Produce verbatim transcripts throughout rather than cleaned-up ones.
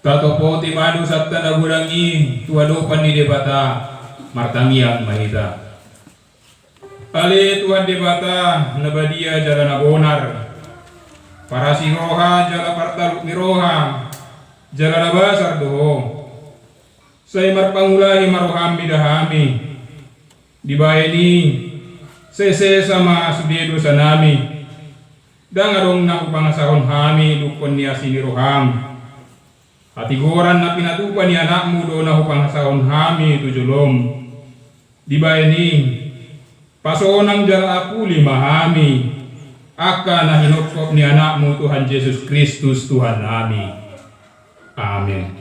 Tatopoti ma dosanta na godang i tu adopan ni Debata. Martangiang ma hita. Ale Tuhan Debata, na badia jala na bonar, parasi roha jala partaluk ni roha, jala na basar do Ho. Sai marpangulahi ma rohaM mida hami. Dibahen i, sai sesa ma sude dosanami. Ndang adong na hupangasahon hami dungkon ni asi ni rohaM. Hatigoran na pinatupa ni AnakMu do na hupangasahon hami tu joloM. Dibahen i, pasonang jala apuli ma hami, angka na hinongkop ni AnakMu Tuhan Jesus Kristus Tuhannami. Amen.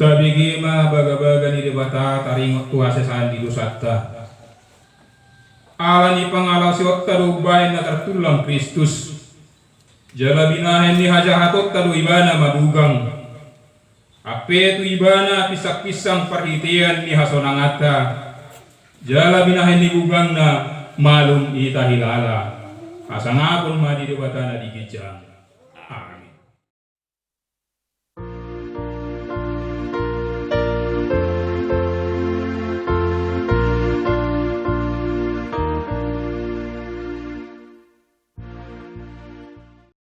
Tabege ma bagabaga ni Debata taringot tu hasesaan ni dosanta. Ala ni pangalaosionta do umbahen na tartullang Kristus. Jala binahen ni hajahatonta do Ibana mabugang. Hape tu Ibana pinsangpinsang parhitean ni hasonanganta. Jala binahen ni bugangna malum hita hilala. Hasangapon ma di Debata na di ginjang.